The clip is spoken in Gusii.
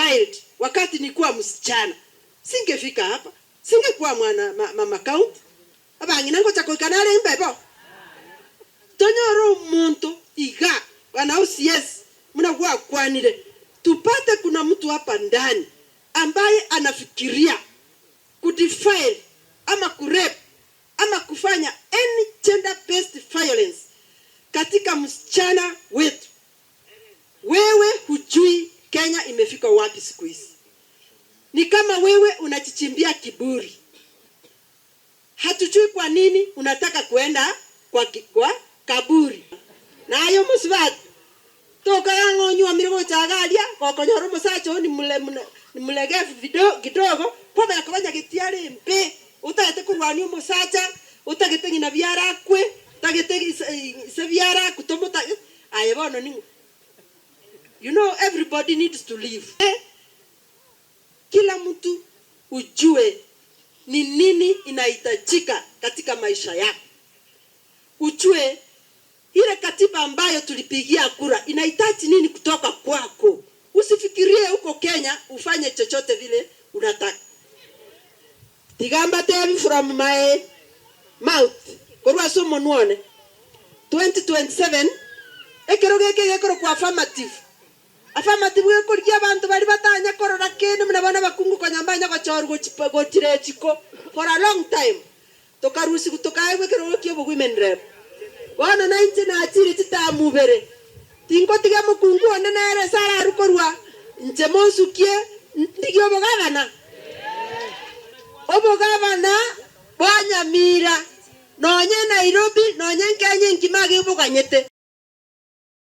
defiled wakati nikuwa msichana, singefika hapa, singekuwa mwana mama county. Abang'ina ngocha goika nare imbe bo. Tonyore omonto iga bwana OCS buna gwakwanire, tupate kuna mtu hapa ndani ambaye anafikiria kudefile ama kurape ama kufanya any gender based violence katika msichana wetu, wewe hujui Kenya imefika wapi siku hizi. Ni kama wewe unajichimbia kiburi. Hatujui kwa nini unataka kuenda kwa kaburi. Naye omosubati tokaga ng'a onyuomire gocha iga aria, gokonyora omosacha oo ni mlegevu kidogo, kwamanya koba nyageti are mbe, otagete korwania omosacha, otagete ng'ina biara akwe, otagete ise biara akwe, tomotagete, aye bono ning'o? You know everybody needs to live. Kila mtu ujue ni nini inahitajika katika maisha yako. Ujue ile katiba ambayo tulipigia kura inahitaji nini kutoka kwako. Usifikirie huko Kenya ufanye chochote vile unataka. Tiga mbatebi from my mouth korwa ase omonwa one 2027 ekero geke gekorokwa affirmative. Affirmative gekorigia abanto baria batanya korora kende buna bono abakungu konya mbanya gochorwa gochira echiko for a long time. Tokarusigwa tokaegwa ekerogo kia obowomen rep. Bono nainche nachire chitamu ibere, tingotiga mokungu onde nere ase ararwe korwa inche monsukie ndigie obogabana. Obogabana bwa Nyamira, nonye Nairobi, nonye Kenya engima iga eboganyete.